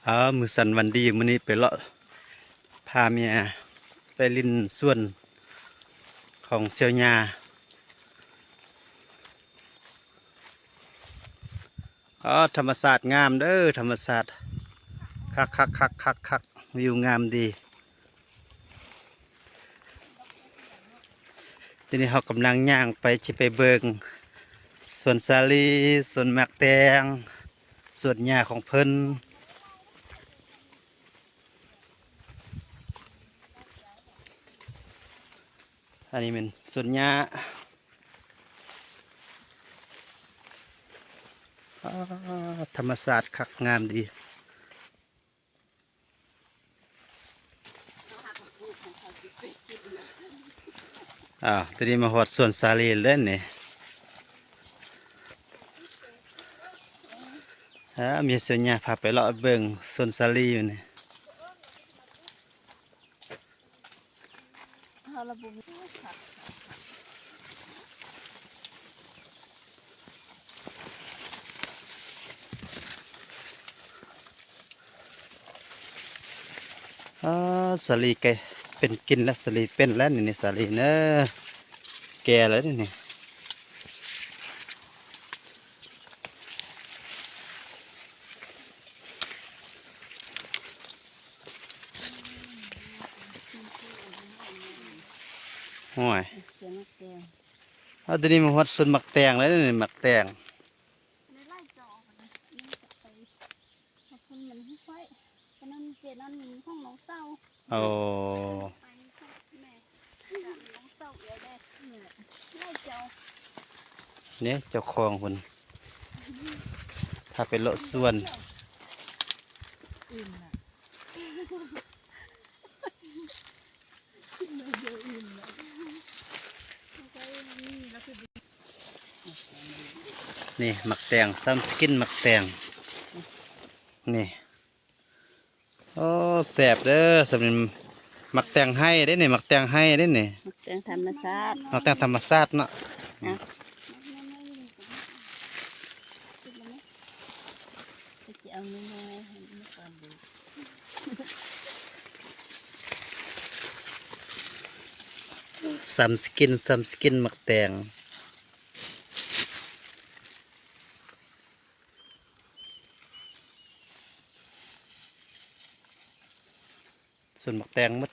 ເອີ ມື້ສັນວັນດີ ມື້ນີ້ໄປເລາະ ພາເມຍໄປຫຼິ້ນສວນຂອງສ່ຽວຍ່າ. ອໍ ທຳມະຊາດງາມເດີ ທຳມະຊາດ ຄັກໆໆໆໆ ວິວງາມດີ. ທີນີ້ເຮົາກຳລັງຍ່າງໄປ ຊິໄປເບິ່ງສວນສາລີ ສວນໝາກແຕງ ສວນຫຍ້າຂອງເພິ່ນ. ອັນນີ້ແມ່ນສວນຫຍ້າ. ອາ ທຳມະຊາດຄັກງາມດີ. ອ້າວ ຕອນນີ້ມາຮອດສວນສາລີແລ້ວນີ້. ອາ ມີສ່ວນຫຍ້າ ພາໄປເລາະເບິ່ງສວນສາລີຢູ່ນີ້. ເຮົາລະບໍ່ມີ ອາ ສາລີກະເປັນກິນແລ້ວ ສາລີເປັນແລ້ວນີ້ ສາລີເນີ ແກ່ແລ້ວນີ້. ໂອ້ຍ ເອົາ ດຽວນີ້ມາຮອດສວນໝາກແຕງແລ້ວນີ້ ໝາກແຕງ. ໄດ້ຫຼາຍຈອກ ມັນຈະໄປ ເພາະເພິ່ນມັນໃຫ້ຂ້ອຍ ຕອນນັ້ນເປັນອັນຂອງນ້ອງສາວ. ໂອ້ ໄປຂອງແມ່ ນ້ອງສາວເອື້ອຍເດ້ ຫຼາຍຈອກ. ນີ້ເຈົ້າຂອງເພິ່ນ ພາໄປເລາະສວນ. ນີ້ໝາກແຕງ ຊຳສະກິນໝາກແຕງ ນີ້. ໂອ້ ແຊບເດີ ສຳນີ້ໝາກແຕງໄຮ່ເດ້ນີ້ ໝາກແຕງໄຮ່ເດ້ນີ້ ໝາກແຕງທຳມະຊາດ ໝາກແຕງທຳມະຊາດເນາະ. ເອົາ ເອົານ້ອຍໆ ໃຫ້ມັນກ່ອນເດີ. ຊຳສະກິນ ຊຳສະກິນໝາກແຕງ. ສວນໝາກແຕງໝົດ.